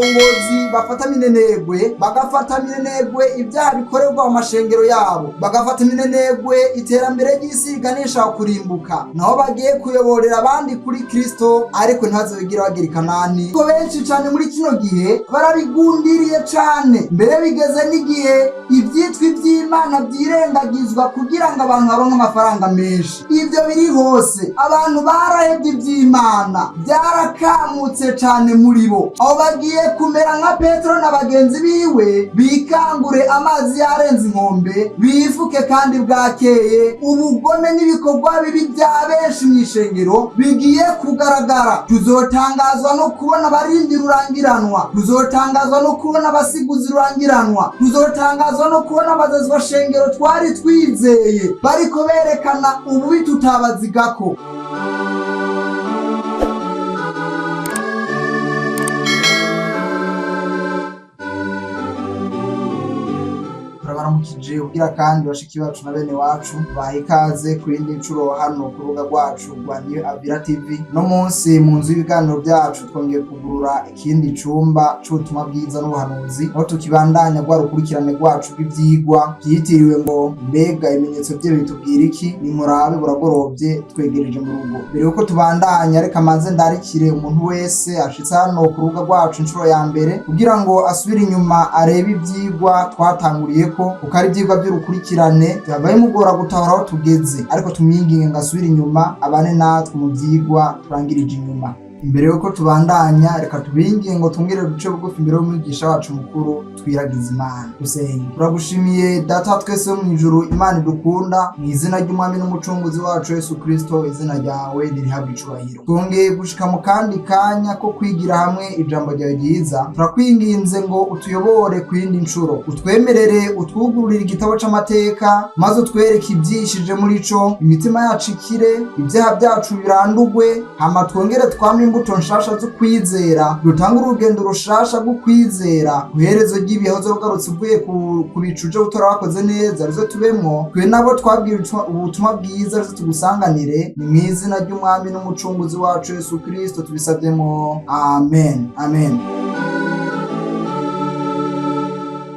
Abarongozi bafata minenegwe, bagafata minenegwe ibyaha bikorerwa mu mashengero yabo, bagafata minenegwe iterambere ry'isi riganisha kurimbuka, naho bagiye kuyoborera abandi kuri Kristo, ariko ntibazobigire bagera i Kanani. Ko benshi cane muri kino gihe barabigundiriye cane, mbere bigeze n'igihe ivyitwa ivy'Imana vyirengagizwa kugira ngo abantu baronke amafaranga menshi. Ivyo biri hose, abantu barahevye ivy'Imana, byarakamutse cane muri bo. Aho bagiye kumera nka Petero na bagenzi biwe, bikangure amazi yarenze inkombe, bifuke kandi bwakeye. Ubugome n'ibikorwa bibi bya benshi mw'ishengero bigiye kugaragara. Tuzotangazwa no kubona abarindi rurangiranwa, tuzotangazwa no kubona abasiguzi rurangiranwa, tuzotangazwa no kubona abazazwa shengero twari twizeye bariko berekana ububi tutabazigako. Turabaramukije ubwira kandi bashiki bacu na bene wacu, baha ikaze ku yindi nshuro hano ku rubuga rwacu rwa New Avira TV. No munsi mu nzu y'ibiganiro byacu twongeye kugurura ikindi cumba c'ubutumwa bwiza n'ubuhanuzi, aho tukibandanya rwa rukurikirane rwacu rw'ivyigwa vyitiriwe ngo mbega ibimenyetso vye bitubwira iki? Nimurabe buragorovye, twegereje mu rugo. Mbere yuko tubandanya, reka manze ndarikire umuntu wese ashitse hano ku rubuga rwacu inshuro ya mbere kugira ngo asubire inyuma arebe ivyigwa twatanguriyeko, kuko ari ivyigwa vy'urukurikirane vyabaye mugora gutahura aho tugeze, ariko tumwinginge ngo asubire inyuma abane natwe mu vyigwa turangirije inyuma. Imbere yuko tubandanya, reka tubinginge ngo twongere duce bugufi imbere y'umwigisha wacu mukuru, twiragize Imana. Dusenge. Turagushimiye Data wa twese wo mw'ijuru, Imana idukunda, mu izina ry'Umwami n'Umucunguzi wacu Yesu Kristo, izina ryawe ririhabwa icubahiro. Twongeye gushika mu kandi kanya ko kwigira hamwe ijambo ryawe ryiza. Turakwinginze ngo utuyobore ku yindi nshuro, utwemerere utwugururire igitabo c'amateka, maze utwereke ivyishije muri co, imitima yacu ikire, ibyaha byacu birandugwe, hama twongere twame imbuto nshasha zo kwizera, dutange urugendo rushasha rwo kwizera ku iherezo ry'ibihe uzogarutse uvuye ku bicu uje gutora wakoze neza, ruze tubemwo twe nabo twabwira ubutumwa bwiza, ruze tugusanganire. Ni mu izina ry'Umwami n'Umucunguzi wacu Yesu Kristo tubisavyemo, amen, amen.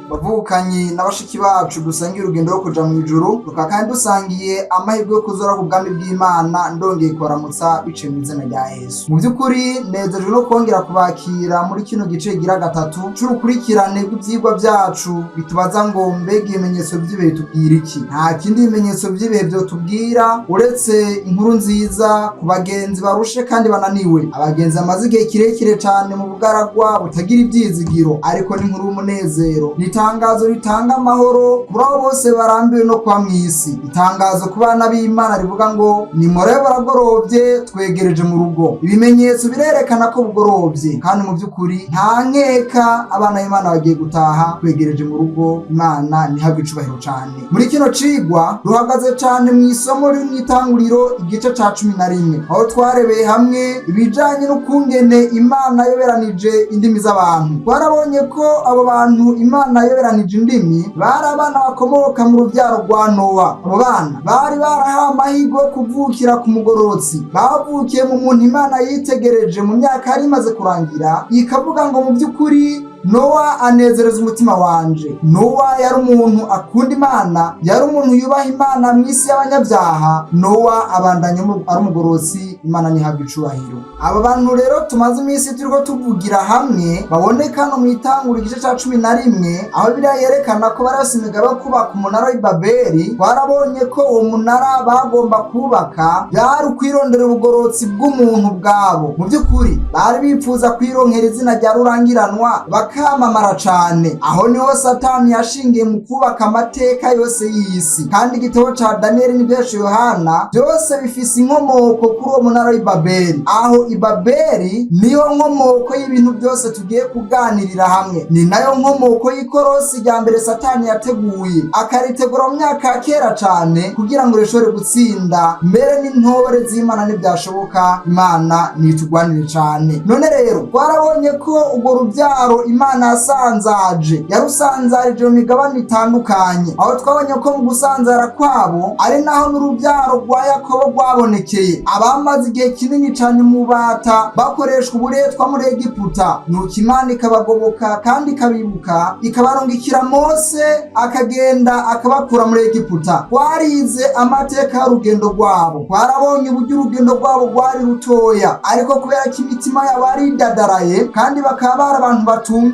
Bavukanyi na bashiki bacu dusangiye urugendo rwo kuja mw'ijuru, tukaba kandi dusangiye amahirwe yo kuzora ku bwami bw'Imana, ndongeye kubaramutsa biciye mu izina rya Yesu. Mu by'ukuri nezejwe no kongera kubakira muri kino gice gira gatatu c'urukurikirane rw'ivyigwa vyacu bitubaza ngo mbega ibimenyetso vy'ibihe bitubwira iki? Nta kindi bimenyetso vy'ibihe vyotubwira uretse inkuru nziza ku bagenzi barushe kandi bananiwe, abagenzi bamaze igihe kirekire cane mu bugaragwa butagira ivyizigiro, ariko n'inkuru y'umunezero, ni itangazo ritanga amahoro kuri abo bose barambiwe no kuba mw'isi, itangazo ku bana b'Imana rivuga ngo nimurebe buragorovye, twegereje mu rugo. Ibimenyetso birerekana ko bugorovye, kandi mu by'ukuri nta nkeka abana b'Imana bagiye gutaha, twegereje mu rugo. Imana ntihabwe icubahiro cane. Muri kino cigwa ruhagaze cane mu isomo riri mw'itanguriro igice ca 11, aho twarebeye hamwe ibijanye n'ukungene Imana yoberanije indimi z'abantu. Twarabonye ko abo bantu Imana yoberanije indimi bari abana bakomoka mu rubyaro rwa Nowa. Abo bana bari barahawe amahirwe yo kuvukira ku mugororotsi, bavukiye mu muntu Imana yitegereje mu myaka yari imaze kurangira, ikavuga ngo mu by'ukuri Nowa anezereza umutima wanje. Nowa yari umuntu akunda Imana, yari umuntu yubaha Imana mu isi y'abanyabyaha. Nowa abandanya ari umugororotsi, Imana ntihabwe icubahiro. Aba bantu rero tumaze iminsi turiko tuvugira hamwe baboneka hano mu itangura igice ca 11, aho Bibiliya yerekana ko bari bafise imigabo yo kubaka umunara w'i Babeli. Twarabonye ko uwo munara bagomba kubaka byari ukwirondera ubugororotsi bw'umuntu bwabo. Mu by'ukuri bari bipfuza kwironkera izina rya rurangiranwa, bakamamara cane. Aho niho Satani yashingiye mu kubaka amateka yose y'isi, kandi igitabo ca Daniyeli n'ivyacu Yohana byose bifise inkomoko kuri uwo munara w'i Babeli. Aho i Babeli niyo nkomoko y'ibintu byose tugiye kuganirira hamwe, ni nayo nkomoko y'ikorosi rya mbere Satani yateguye, akaritegura mu myaka ya kera cane kugira ngo rishobore gutsinda mbere n'intore z'Imana ntibyashoboka. Imana nitugwanire cane. None rero twarabonye ko urwo rubyaro Imana Imana yasanzaje, yarusanzarije mu migabane itandukanye, aho twabonye ko mu gusanzara kwabo ari naho n'urubyaro rwa Yakobo rwabonekeye. Abamaze igihe kinini cane mu bata, bakoreshwa uburetwa muri Egiputa, nuko Imana ikabagoboka kandi ikabibuka, ikabarungikira Mose, akagenda akabakura muri Egiputa. Twarize amateka y'urugendo rwabo, twarabonye uburyo urugendo rwabo rwari rutoya, ariko kubera ko imitima yabo ari idadaraye kandi bakaba bari abantu batumvira,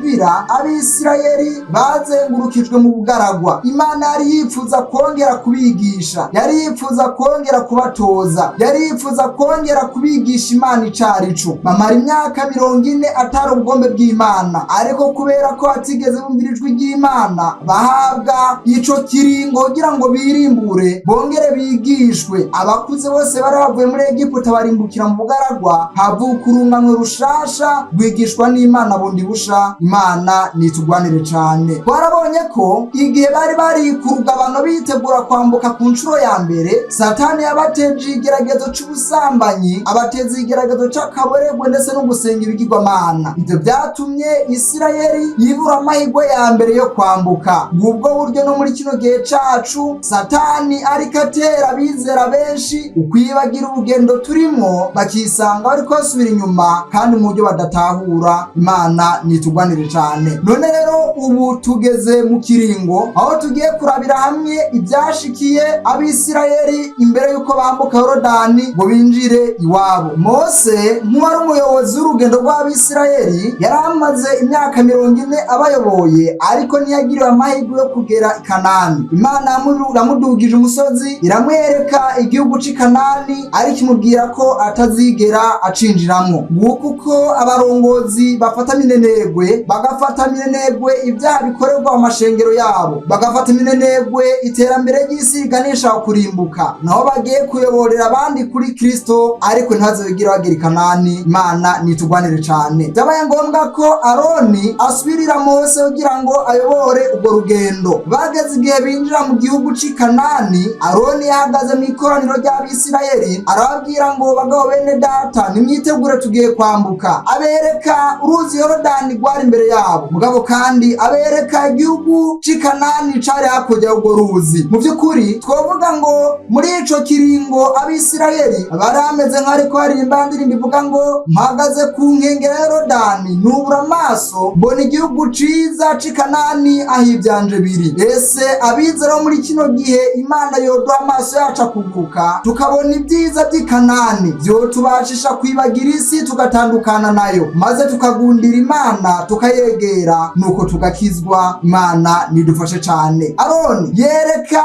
Abisirayeli bazengurukijwe mu bugaragwa. Imana yari yifuza kongera kubigisha, yari yifuza kongera kubatoza, yari yifuza kongera kubigisha Imana icarico. Bamara imyaka 40 atari ubugombe bw'Imana, ariko kubera ko batigeze bumvira ijwi ry'Imana, bahabwa ico kiringo kugira ngo birimbure, bongere bigishwe. Abakuze bose bari bavuye muri Egiputa barimbukira mu bugaragwa, havuka urunganwe rushasha rwigishwa n'Imana bundi busha. Imana nitugwanire cane. Twarabonye ko igihe bari bari ku rugabano bitegura kwambuka ku nshuro ya mbere, Satani yabateje igeragezo c'ubusambanyi, abateza igeragezo c'akaboregwe ndetse no gusenga ibigirwamana. Ivyo vyatumye Isirayeli yibura amahirwe ya mbere yo kwambuka. Ngubwo buryo no muri kino gihe cacu Satani ariko atera abizera benshi ukwibagira urugendo turimwo, bakisanga bariko basubira inyuma kandi mu buryo badatahura. Imana nitugwanire cane. None rero ubu tugeze mu kiringo aho tugiye kurabira hamwe ivyashikiye Abisirayeli imbere y'uko bambuka Yorodani ngo binjire iwabo. Mose, nk'uwari umuyobozi w'urugendo rw'Abisirayeli, yari amaze imyaka 40 abayoboye, ariko ntiyagiriwe amahirwe yo kugera i Kanani. Imana yamudugije umusozi, iramwereka igihugu c'i Kanani, ariko imubwira ko atazigera acinjiramwo. Nguko uko abarongozi bafata minenegwe, bagafata minenegwe ibyaha bikorerwa mu mashengero yabo, bagafata minenegwe iterambere ry'isi riganisha kurimbuka, naho bagiye kuyoborera abandi kuri Kristo, ariko ntibazobigire bagera i Kanani. Imana nitugwanire cane. Byabaye ngombwa ko Aroni asubirira Mose kugira ngo ayobore urwo rugendo. Bageze igihe binjira mu gihugu c'i Kanani, Aroni yahagaze mu ikoraniro ry'Abisirayeli, arababwira ngo: "Bagabo bene data, nimwitegure, tugiye kwambuka." Abereka uruzi Yorodani rwari imbere yabo, mugabo kandi abereka igihugu c'i Kanani cari hakurya y'urwo ruzi. Mu by'ukuri twovuga ngo muri ico kiringo Abisirayeli bari bameze nk'ariko haririmba indirimbo ivuga ngo: "Mpagaze ku nkengera ya Yorodani, nubura amaso, mbona igihugu ciza c'i Kanani aho ivyanje biri." Ese abizera bo muri kino gihe, Imana yoduha amaso yacu akuguruka tukabona ibyiza by'i Kanani, vyotubashisha kwibagira isi, tugatandukana nayo, maze tukagundira Imana, tukayegera, nuko tugakizwa? Imana nidufashe cane. Aroni yereka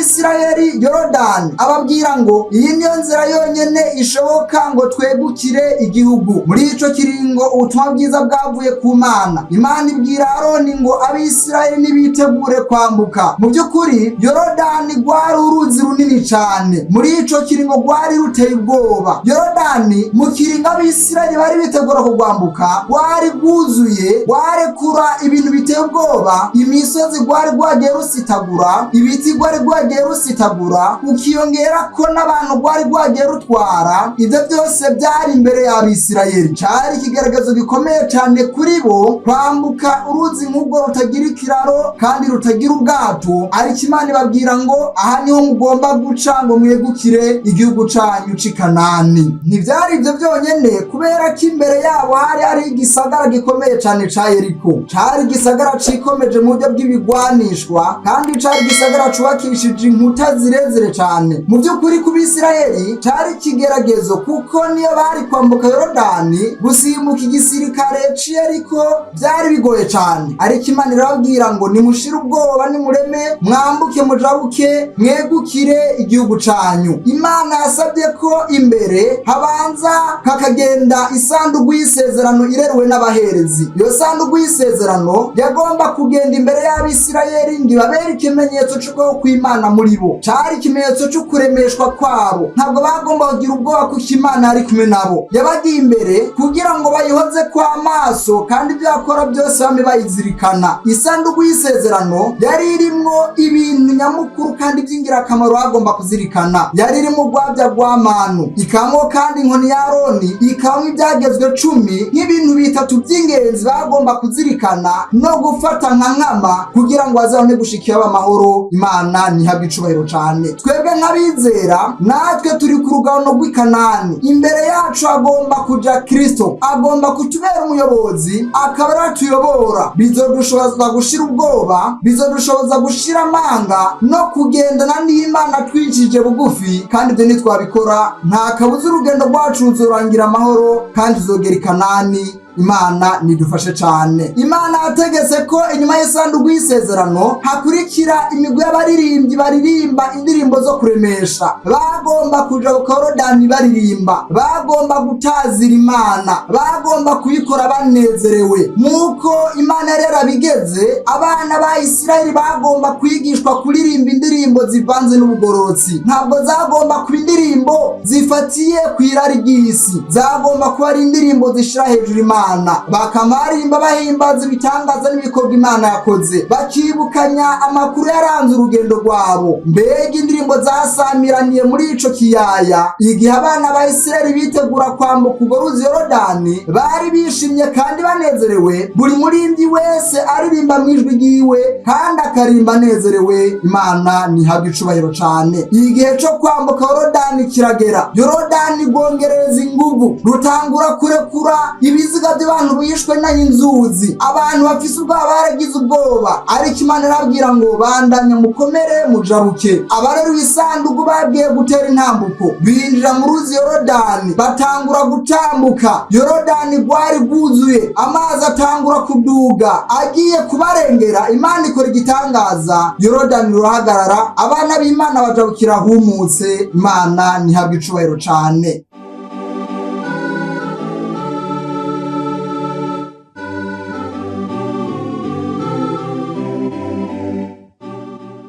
Abisirayeli Yorodani, ababwira ngo: "Iyi niyo nzira yonyene ishoboka ngo twegukire igihugu." Muri ico kiringo ubutumwa bwiza bwavuye ku Mana. Imana ibwira Aroni ngo Abisirayeli nibitegure kwambuka. Mu by'ukuri Yorodani rwari uruzi runini cane, muri ico kiringo rwari ruteye ubwoba. Yorodani mu kiringo Abisirayeli bari bitegura kurwambuka rwari rwuzuye, rwarekura ibintu biteye ubwoba. Imisozi rwari rwagiye rusitagura, ibiti rwari rwagiye rusitagura, ukiyongera ko n'abantu rwari rwagiye rutwara. Ibyo byose byari imbere y'Abisirayeli. Cari ikigaragazo gikomeye cane kuri bo kwambuka uruzi nk'ubwo rutagira ikiraro kandi rutagira ubwato, ariko Imana ibabwira ngo: "Aha niho mugomba guca ngo mwegukire igihugu canyu c'i Kanani." Ntivyari ivyo byonyene, kubera ko imbere yabo hari hari igisagara gikomeye cane ca Yeriko. Cari igisagara cikomeje mu buryo bw'ibigwanishwa, kandi cari igisagara cubakishije inkuta zirezire cane. Mu by'ukuri ku Bisirayeli cari ikigeragezo, kuko niyo bari kwambuka Yorodani, gusimbuka igisirikare c'i Yeriko byari bigoye cane. Ariko Imana irababwira ngo: "Nimushire ubwoba, nimureme, mwambuke, mujabuke, mwegukire igihugu canyu." Imana yasabye ko imbere habanza hakagenda isanduku y'isezerano ireruwe n'abaherezi. Iyo sanduku y'isezerano yagomba kugenda imbere y'Abisirayeli ngo ibabere ikimenyetso c'ukuboko kw'Imana muri bo. Cari ikimenyetso co kuremeshwa kwabo. Ntabwo bagomba kugira ubwoba, kuko Imana yari kumwe nabo. Yabagiye imbere kugira ngo bayihoze kw'amaso, kandi ibyo yakora byose bame bayizirikana. Isanduku y'isezerano yari irimwo ibintu nyamukuru kandi by'ingirakamaro bagomba kuzirikana. Yari irimo urwabya rwa manu, ikabamwo kandi inkoni ya Aroni, ikabamwo ibyagezwe 10, nk'ibintu bitatu by'ingenzi bagomba. bagomba kuzirikana no gufata nka nkama kugira ngo bazabone gushikira amahoro. Imana ntihabwe icubahiro cane. Twebwe nk'abizera natwe turi ku rugano rw'i Kanani. Imbere yacu agomba kuja Kristo, agomba kutubera umuyobozi, akaba aratuyobora. Bizodushoboza gushira ubwoba, bizodushoboza gushira amanga no kugendana n'Imana twicije bugufi. Kandi ibyo nitwabikora, nta kabuza urugendo rwacu ruzorangira amahoro kandi tuzogera i Kanani. Imana nidufashe cane. Imana yategetse ko inyuma y'isanduku y'isezerano hakurikira imigwi y'abaririmbyi baririmba indirimbo zo kuremesha. Bagomba kuja ku Korodani baririmba, bagomba gutazira Imana, bagomba kuyikora banezerewe nk'uko Imana yari yarabigeze. Abana ba Isirayeli bagomba kwigishwa kuririmba indirimbo zivanze n'ubugororotsi. Ntabwo zagomba kuba indirimbo zifatiye ku irari ry'isi, zagomba kuba ari indirimbo zishira hejuru Imana. Bakamarimba bahimbaza ibitangaza n'ibikorwa Imana yakoze, bakibukanya amakuru yaranze urugendo rwabo. Mbega indirimbo zasamiraniye muri ico kiyaya igihe abana ba Isirayeli bitegura kwambuka urwo ruzi Yorodani! Bari bishimye kandi banezerewe, buri muririmbyi wese aririmba mu ijwi ryiwe kandi akarimba anezerewe. Imana ntihabwe icubahiro cane. Igihe co kwambuka Yorodani kiragera. Yorodani rwongereza inguvu, rutangura kurekura ibiziga by'abantu bishwe n'inzuzi. Abantu bafise ubwoba baragize ubwoba, ariko Imana irabwira ngo: "Bandanya, mukomere, mujabuke." Abarera isanduku babwiye gutera intambuko, binjira mu ruzi Yorodani, batangura gutambuka. Yorodani rwari rwuzuye amazi, atangura kuduga agiye kubarengera. Imana ikora igitangaza, Yorodani rurahagarara, abana b'Imana bajabukira humutse. Imana ntihabwe icubahiro cane.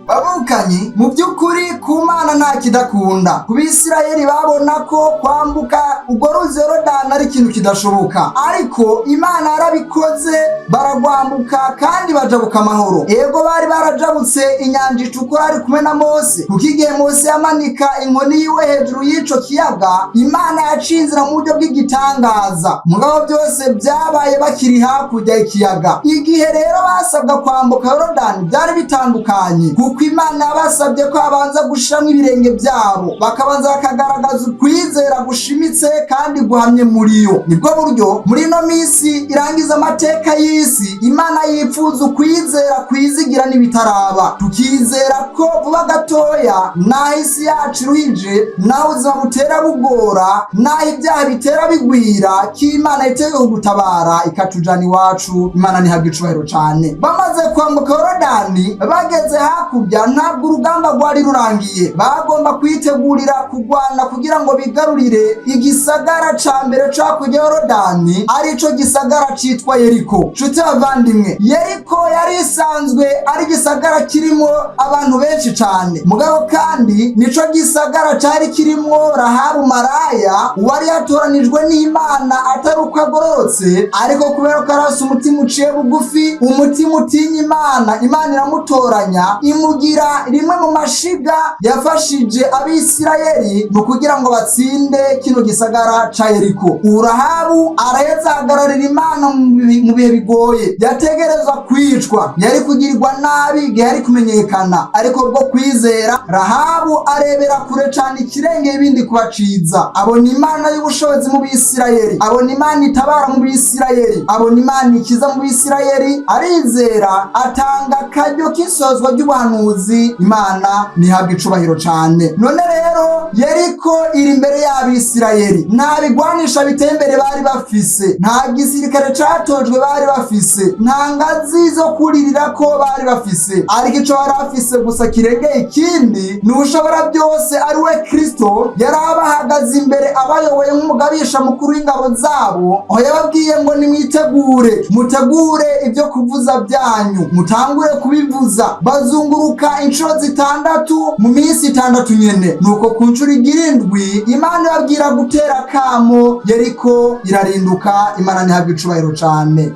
Babukanyi, mu by'ukuri ku Mana nta kidakunda. Ku Bisirayeli babona ko kwambuka urwo ruzi Yorodani ari ikintu kidashoboka, ariko Imana yarabikoze, baragwambuka kandi bajabuka amahoro. Ego, bari barajabutse inyanja Itukura ari kumwe na Mose, kuko igihe Mose yamanika inkoni yiwe hejuru y'ico kiyaga, Imana yaciye inzira mu buryo bw'igitangaza. Mugabo byose byabaye bakiri hakurya y'ikiyaga. Igihe rero basabwa kwambuka Yorodani byari bitandukanye, kuko Imana yabasabye ko babanza gushiramwo ibirenge byabo, bakabanza bakagaragaza ukwizera gushimitse kandi guhamye muri yo. Nibwo buryo muri ino minsi irangiza amateka y'isi, Imana yipfuza ukwizera kwizigira n'ibitaraba, tukizera ko vuba gatoya, naho isi yacu iruhije, naho ubuzima butera bugora, naho ibyaha bitera bigwira, ko Imana yiteguye gutabara ikatujana iwacu. Imana ntihabwa icubahiro cane. Bamaze kwambuka Yorodani, bageze hakurya, ntabwo urugamba rwari rurangiye. Bagomba kwitegurira kurwana kugira ngo bigarurire igisagara ca mbere co hakurya Yorodani, arico gisagara citwa Yeriko. Nshuti bavandimwe, Yeriko yari isanzwe ari igisagara kirimo abantu benshi cane, mugabo kandi nico gisagara cari kirimwo Rahabu maraya, wari yatoranijwe n'Imana atari uko agororotse, ariko kubera ko arafise umutima uciye bugufi, umutima utinya Imana. Imana iramutoranya, imugira rimwe mu mashiga yafashije Abisirayeli mu kugira ngo batsinde kino gisagara ca Yeriko. Urahabu araheza ahagararira Imana mu bihe bigoye. Yategerezwa kwicwa, yari kugirirwa nabi igihe yari kumenyekana, ariko bwo kwizera Rahabu arebera kure cane ikirengeye ibindi kubaciza. Abona Imana y'ubushobozi mu Bisirayeli, abona Imana itabara mu Bisirayeli, abona Imana ikiza mu Bisirayeli, arizera, atanga akaryo k'isozwa ry'ubuhanuzi. Imana ntihabwa icubahiro cane. None rero Yeriko iri imbere y'Abisirayeli. Nta bigwanisha biteye imbere bari bafise, nta gisirikare catojwe bari bafise, nta ngazi zo kuririrako bari bafise, ariko ico bari bafise gusa kirengeye ikindi ni Ushobora byose, ari we Kristo. Yari abahagaze imbere, abayoboye nk'umugabisha mukuru w'ingabo zabo, aho yababwiye ngo: "Nimwitegure, mutegure ibyo kuvuza byanyu, mutangure kubivuza." Bazunguruka inshuro 6 mu minsi 6 nyene. Nuko ku nshuro igira indwi Imana ibabwira gutera kamo, Yeriko irarinduka. Imana ntihabwa icubahiro cane.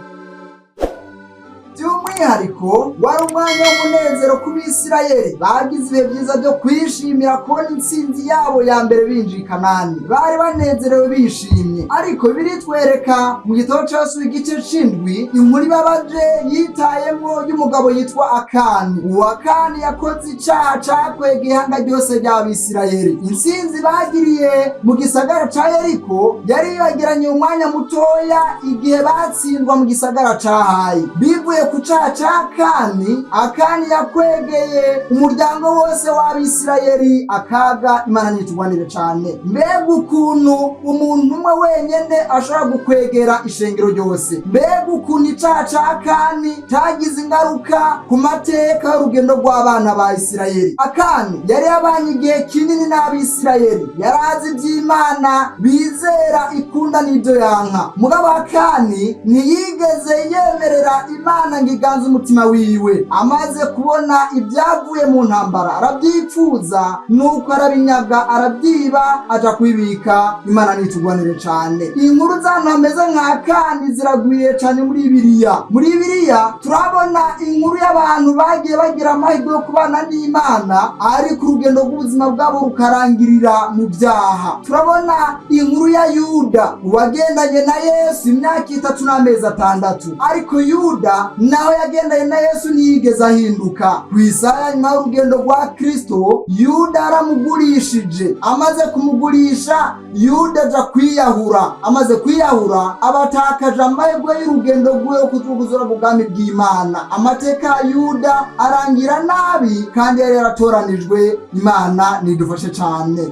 By'umwihariko wari umwanya w'umunezero ku Bisirayeli. Bagize ibihe byiza byo kwishimira kubona intsinzi yabo ya mbere binjiye i Kanani. Bari banezerewe, bishimye. Ariko biritwereka mu gitabo ca Yosuwa igice c'indwi inkuru ibabaje yitayemwo y'umugabo yitwa Akani. Uwo Akani yakoze icaha cakwega ihanga ryose ry'Abisirayeli. Intsinzi bagiriye mu gisagara ca Yeriko yari yibagiranye umwanya mutoya igihe batsindwa mu gisagara ca Hayi bivuye ku caha ca Akani. Akani yakwegeye umuryango wose w'Abisirayeli akaga. Imana nitugwanire cane. Mbega ukuntu umuntu umwe wenyene ashobora gukwegera ishengero ryose! Mbega ukuntu icaha ca Akani cagize ingaruka ku mateka y'urugendo rw'abana ba Isirayeli! Akani yari yabanye igihe kinini n'Abisirayeli, yari azi ivy'Imana bizera, ikunda n'ibyo yanka. Mugabo Akani ntiyigeze yemerera Imana ngo iganze umutima wiwe. Amaze kubona ibyavuye mu ntambara arabyipfuza, nuko arabinyaga, arabyiba, aja kubibika. Imana nitugwanire cane. Inkuru z'ahantu hameze nka Akani ziragwiriye cane muri Bibiliya. Muri Bibiliya turabona inkuru y'abantu bagiye bagira amahirwe yo kubana n'Imana, ariko urugendo rw'ubuzima bwabo rukarangirira mu byaha. Turabona inkuru ya Yuda wagendanye na Yesu imyaka 3 n'amezi 6, ariko Yuda naho yagendanye na Yesu ntiyigeze ahinduka. Ku isaha ya nyuma y'urugendo rwa Kristo, Yuda yaramugurishije. Amaze kumugurisha, Yuda aja kwiyahura. Amaze kwiyahura, abatakaje amahirwe y'urugendo rwiwe wo kuzura ku bwami bw'Imana. Amateka ya Yuda arangira nabi kandi yari yaratoranijwe. Imana nidufashe cane.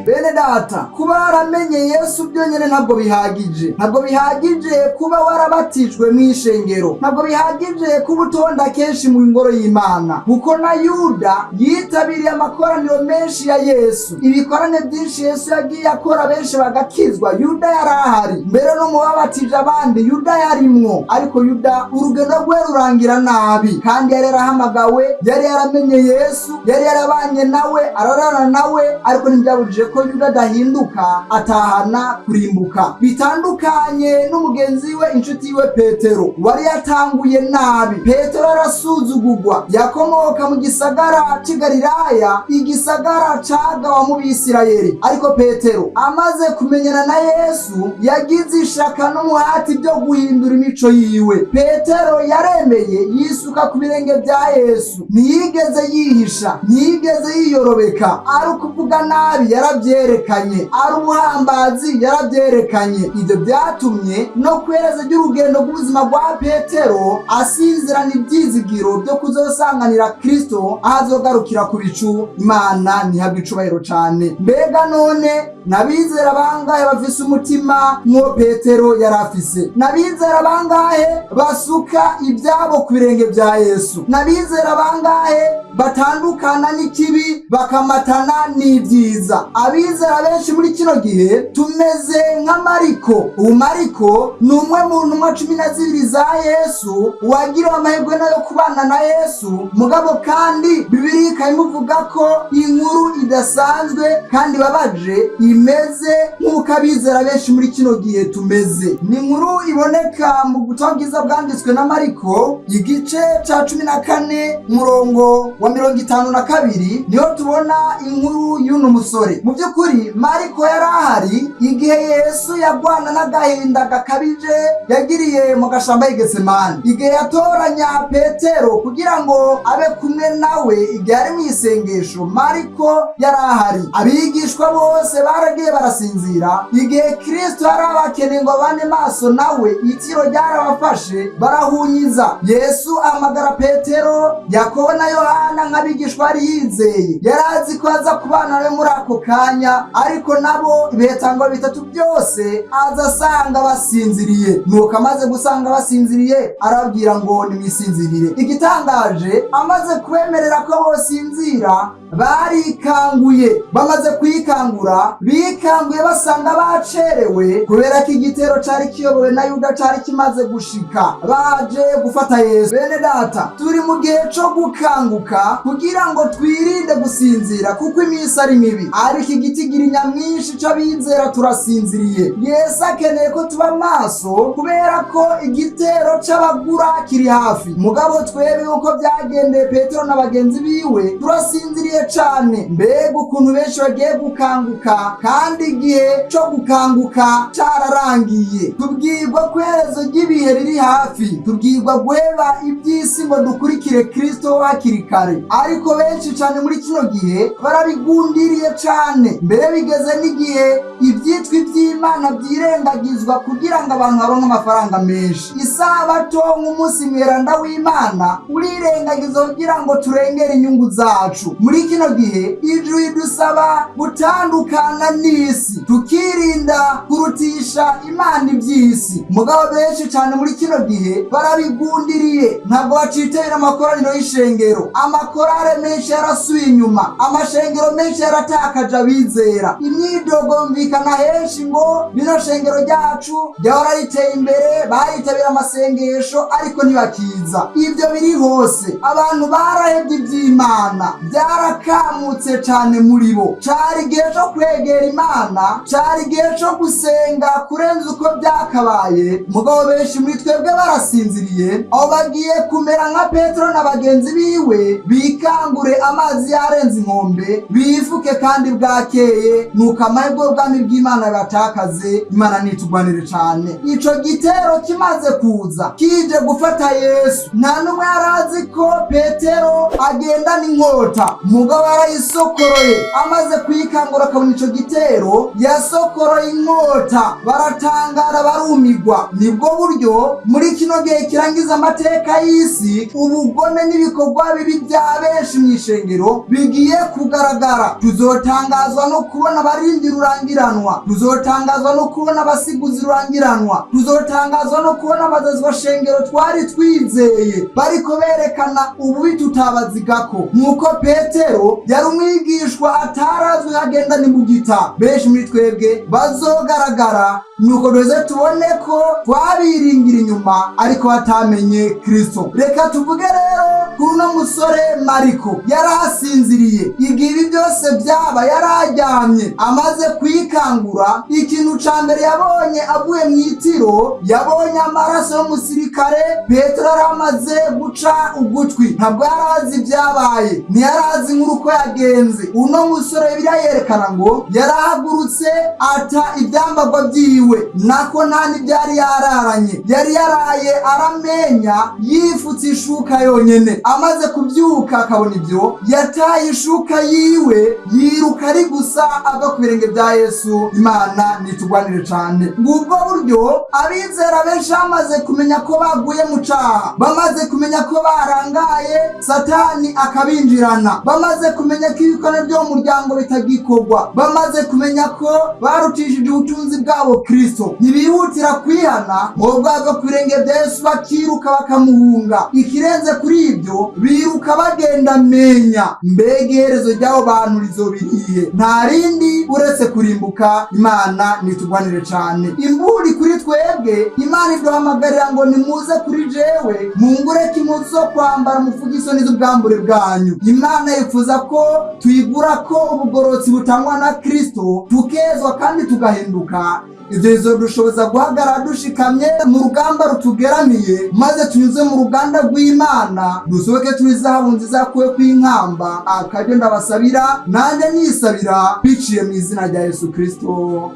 Bene data, kuba waramenye Yesu byonyine ntabwo bihagije. Ntabwo bihagije kuba warabatijwe mu ishengero, ntabwo bihagije kuba utonda kenshi mu ngoro y'Imana, kuko na Yuda yitabiriye amakoraniro menshi ya Yesu. Ibikorane byinshi Yesu yagiye akora, benshi bagakizwa, Yuda yari ahari. Mbere no mu babatije abandi Yuda yarimwo. Ariko Yuda urugendo rwe rurangira nabi, kandi yari yarahamagawe, yari yaramenye Yesu, yari yarabanye nawe, ararana nawe, ariko ntibyabujije ko Yuda adahinduka, atahana kurimbuka. Bitandukanye n'umugenzi we, inshuti yiwe Petero, wari yatanguye nabi. Petero arasuzugurwa. Yakomoka mu gisagara c'i Galilaya, igisagara cagawa mu Bisirayeli. Ariko Petero amaze kumenyana na Yesu yagize ishaka n'umuhati byo guhindura imico yiwe. Petero yaremeye yisuka ku birenge bya Yesu, ntiyigeze yihisha, ntiyigeze yiyorobeka. Ari ukuvuga nabi yarabyerekanye, ari ubuhambazi yarabyerekanye. Ibyo byatumye no kwereza ry'urugendo rw'ubuzima rwa Petero asinzirana ibyizigiro byo kuzosanganira Kristo aho azogarukira ku bicu. Imana ntihabwe icubahiro cane. Mbega none n'abizera bangahe bafise umutima nk'uwo Petero yari afise? N'abizera bangahe basuka ibyabo ku birenge bya Yesu? N'abizera bangahe batandukana n'ikibi bakamatana n'ibyiza? Abizera benshi muri kino gihe tumeze nka Mariko. Ubu Mariko ni umwe mu ntumwa 12 za Yesu, wagiriwe amahirwe nayo kubana na Yesu. Mugabo kandi Bibiliya ikabimuvuga ko inkuru idasanzwe kandi ibabaje, imeze nk'uko abizera benshi muri kino gihe tumeze. Ni inkuru iboneka mu butumwa bwiza bwanditswe na Mariko, igice ca 14, umurongo wa 52, niho tubona inkuru y'uno musore. Mu by'ukuri Mariko yari ahari igihe Yesu yagwana n'agahinda gakabije yagiriye mu gashamba y'igetsemani, igihe yatoranya Petero kugira ngo abe kumwe nawe igihe ari mu isengesho. Mariko yari ahari. Abigishwa bose baragiye barasinzira igihe Kristo yari abakeneye ngo abane maso nawe. Itiro ryarabafashe, barahunyiza. Yesu ahamagara Petero, Yakobo na Yohana nk'abigishwa yari yizeye, yari azi ko aza kubana nawe muri ako kanya, ariko nabo ibihetangwa bitatu byose aza asanga basinziriye. Nuko amaze gusanga basinziriye, arababwira ngo nimwisinzirire. Igitangaje, amaze kubemerera ko bosinzira, barikanguye. Bamaze kwikangura, Bikanguye basanga bacerewe, kubera ko igitero cari kiyobowe na Yuda cari kimaze gushika, baje gufata Yesu. Bene data, turi mu gihe co gukanguka kugira ngo twirinde gusinzira, kuko iminsi ari mibi. Ariko igitigiri nyamwinshi c'abizera turasinziriye. Yesu akeneye ko tuba maso, kubera ko igitero c'abagura kiri hafi. Mugabo twebwe, uko byagendeye Petero na bagenzi biwe, turasinziriye cane. Mbega ukuntu benshi bagiye gukanguka kandi igihe co gukanguka cararangiye! Tubwirwa ko iherezo ry'ibihe riri hafi, tubwirwa guheba iby'isi ngo dukurikire Kristo hakiri kare. Ariko benshi cane muri kino gihe barabigundiriye cane, mbere bigeze n'igihe ibyitwa iby'Imana byirengagizwa kugira ngo abantu baronke amafaranga menshi. Isabato nk'umunsi mweranda w'Imana urirengagiza kugira ngo turengere inyungu zacu. Muri kino gihe ijuru ridusaba gutandukana n'isi, tukirinda kurutisha Imana iby'isi. Mugabo benshi cyane muri kino gihe barabigundiriye, ntabwo bacitabira amakoraniro y'ishengero. Amakorale menshi yarasubiye inyuma, amashengero menshi yaratakaje abizera. Imyidogo yumvikana henshi ngo bino shengero ryacu ryahora riteye imbere, baritabira amasengesho, ariko ntibakiza. Ibyo biri hose. Abantu barahebye iby'Imana, byarakamutse cyane muri bo. Cari igihe co kwegera Imana, cari igihe co gusenga kurenza uko byakabaye. Mugabo benshi muri twebwe barasinziriye. Aho bagiye kumera nka Petero na bagenzi biwe, bikangure amazi yarenze inkombe, bifuke kandi bwakeye, nuko amahirwe y'ubwami bw'Imana batakaze. Imana nitugwanire cane. Ico gitero kimaze kuza kije gufata Yesu, nta n'umwe yari azi ko Petero agendana inkota. Mugabo yarayisokoroye. Amaze kuyikangura akabona ico gitero, yasokoroye inkota, baratangara barumigwa. Nibwo buryo muri kino gihe kirangiza amateka y'isi, ubugome n'ibikorwa bibi bya benshi mu ishengero bigiye kugaragara. Tuzotangazwa no kubona abarindi rurangiranwa, tuzotangazwa no kubona abasiguzi rurangiranwa, tuzotangazwa no kubona abazazwa shengero twari twizeye bariko berekana ububi tutabazigako. Nk'uko Petero yari umwigishwa atarazwi agendana imbugita, benshi muri twebwe bazogaragara, nuko duze tubone ko twabiringira inyuma ariko batamenye Kristo. Reka tuvuge rero kuri uno musore Mariko. Yarasinziriye igihe ibi byose byaba, yararyamye. Amaze kwikangura, ikintu ca mbere yabonye avuye mu itiro, yabonye amaraso y'umusirikare Petero yari amaze guca ugutwi. Ntabwo yari azi ibyabaye, ntiyari azi inkuru uko yagenze. Uno musore, Bibiliya yerekana ngo yarahagurutse, ata ibyambagwa byiwe, nako nta n'ibyari yararanye, yari yaraye aramenya yifutse ishuka yonyene. Amaze kubyuka akabona ibyo, yataye ishuka yiwe, yiruka ari gusa ava ku birenge bya Yesu. Imana nitugwanire cane. Ngubwo buryo abizera benshi bamaze kumenya ko baguye mu caha, bamaze kumenya ko barangaye, Satani akabinjirana, bamaze kumenya ko ibikorwa byo mu muryango bitagikorwa, bamaze kumenya ko barutishije ubutunzi bwabo Kristo, ntibihutira kwihana ngo bwava ku birenge bya Yesu, bakiruka bakamuhunga. Ikirenze kuri ibyo, biruka bagenda menya. Mbega iherezo ry'abo bantu rizobiriye? Nta rindi uretse kurimbuka. Imana nitugwanire cane. Imburi kuri twebwe, Imana iduhamagarira ngo nimuze kuri jewe, mungureke impuzu zo kwambara, mufuge isoni z'ubwambure bwanyu. Imana yifuza ko tuyigura ko ubugororotsi butangwa na Kristo, tukezwa kandi tugahinduka. Ibyo bizodushoboza guhagarara dushikamye mu rugamba rutugeramiye, maze tunyuze mu ruganda rw'Imana, dusohoke turi zahabu nziza yakuwe kw'inkamba. Akaryo ndabasabira, nanjye nisabira, biciye mu izina rya Yesu Kristo,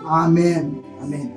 amen, amen.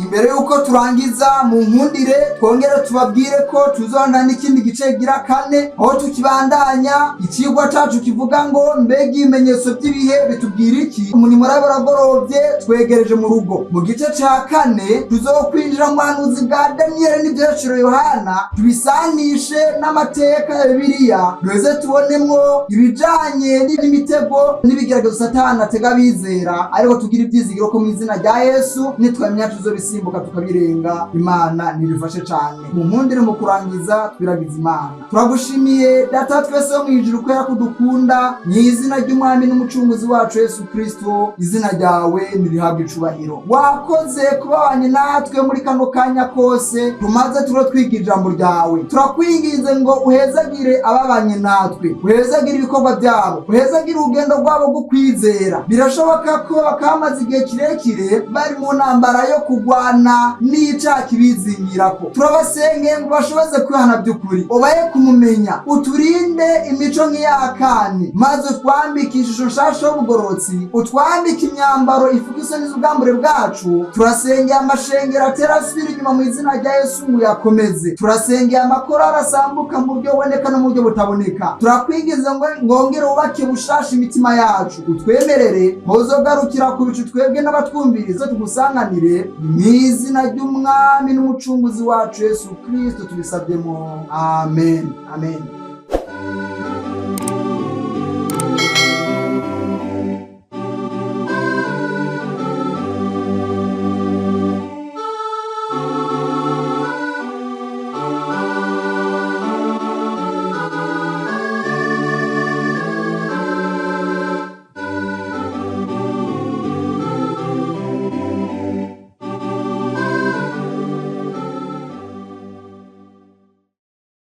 Imbere y'uko turangiza, mu nkundire twongere tubabwire ko tuzobandanya n'ikindi gice gira kane, aho tukibandanya ikigwa cacu kivuga ngo: mbega ibimenyetso by'ibihe bitubwira iki? Umurimo uragorovye, twegereje mu rugo. Mu gice ca kane tuzokwinjira mu buhanuzi bwa Daniyeli n'ivyahishuriwe Yohana, tubisanishe n'amateka ya Bibiliya, duheze tubonemwo ibijanye n'imitego n'ibigeragezo Satani atega abizera. Ariko tugira ivyizigiro ko mu izina rya Yesu nitwamenya tuzobisimbuka. tugasimbuka tukabirenga. Imana nibifashe cane. Mu nkundire, mu kurangiza, twiragiza Imana. Turagushimiye, Data twese wo mw'ijuru, kubera ko udukunda. Mu izina ry'Umwami n'Umucunguzi wacu Yesu Kristo, izina ryawe nirihabwe icubahiro. Wakoze kubabanye natwe muri kano kanya kose tumaze turo twiga ijambo ryawe. Turakwinginze ngo uhezagire ababanye natwe, uhezagire ibikorwa byabo, uhezagire urugendo rwabo rwo kwizera. Birashoboka ko bakamaze igihe kirekire bari mu ntambara yo kugwana n'icaha kibizingirako. Turabasengeye ngo bashoboze kwihana by'ukuri, ubaye kumumenya, uturinde imico nk'iyakani, maze utwambike ishusho nshasha y'ubugororotsi, utwambike imyambaro ifuka isoni z'ubwambure bwacu. Turasengeye amashengero atera asubira inyuma, mu izina rya Yesu ngo uyakomeze. Turasengeye amakorari asambuka mu buryo buboneka no mu buryo butaboneka. Turakwinginze ngo ngongere wubake bushasha imitima yacu, utwemerere ntuzogarukira ku bicu, twebwe n'abatwumviriza tugusanganire. Mu izina ry'Umwami n'Umucunguzi wacu Yesu Kristo tubisabyemo, amen, amen.